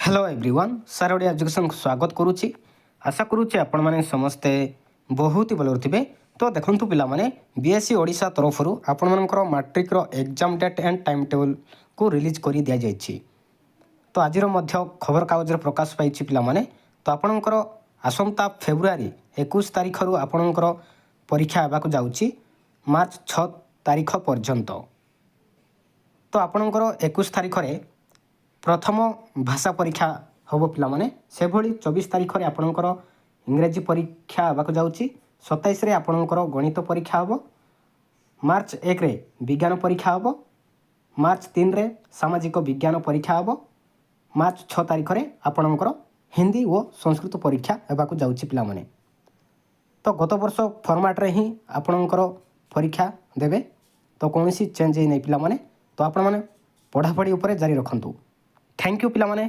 Hello everyone, sir Odia ଏଜୁକେସନ୍କୁ ସ୍ୱାଗତ କରୁଛି। ଆଶା କରୁଛି ଆପଣମାନେ ସମସ୍ତେ ବହୁତ ହି ଭଲରେ ଥିବେ। ତ ଦେଖନ୍ତୁ ପିଲାମାନେ, ବିଏସ୍ଇ ଓଡ଼ିଶା ତରଫରୁ ଆପଣମାନଙ୍କର ମାଟ୍ରିକର ଏକ୍ଜାମ୍ ଡେଟ୍ ଆଣ୍ଡ ଟାଇମ୍ ଟେବୁଲ୍କୁ ରିଲିଜ୍ କରି ଦିଆଯାଇଛି। ତ ଆଜିର ମଧ୍ୟ ଖବରକାଗଜରେ ପ୍ରକାଶ ପାଇଛି ପିଲାମାନେ। ତ ଆପଣଙ୍କର ଆସନ୍ତା ଫେବୃଆରୀ 21 ତାରିଖରୁ ଆପଣଙ୍କର ପରୀକ୍ଷା ହେବାକୁ ଯାଉଛି ମାର୍ଚ୍ଚ 6 ତାରିଖ ପର୍ଯ୍ୟନ୍ତ। ତ ଆପଣଙ୍କର 21 ତାରିଖରେ ପ୍ରଥମ ଭାଷା ପରୀକ୍ଷା ହେବ ପିଲାମାନେ। ସେଭଳି 24 ତାରିଖରେ ଆପଣଙ୍କର ଇଂରାଜୀ ପରୀକ୍ଷା ହେବାକୁ ଯାଉଛି। 27ରେ ଆପଣଙ୍କର ଗଣିତ ପରୀକ୍ଷା ହେବ। ମାର୍ଚ୍ଚ 1ରେ ବିଜ୍ଞାନ ପରୀକ୍ଷା ହେବ। ମାର୍ଚ୍ଚ 3ରେ ସାମାଜିକ ବିଜ୍ଞାନ ପରୀକ୍ଷା ହେବ। ମାର୍ଚ୍ଚ 6 ତାରିଖରେ ଆପଣଙ୍କର ହିନ୍ଦୀ ଓ ସଂସ୍କୃତ ପରୀକ୍ଷା ହେବାକୁ ଯାଉଛି ପିଲାମାନେ। ତ ଗତ ବର୍ଷ ଫର୍ମାଟ୍ରେ ହିଁ ଆପଣଙ୍କର ପରୀକ୍ଷା ଦେବେ। ତ କୌଣସି ଚେଞ୍ଜ ହେଇନାହିଁ ପିଲାମାନେ। ତ ଆପଣମାନେ ପଢ଼ାପଢ଼ି ଉପରେ ଜାରି ରଖନ୍ତୁ। Thank you ପିଲାମାନେ।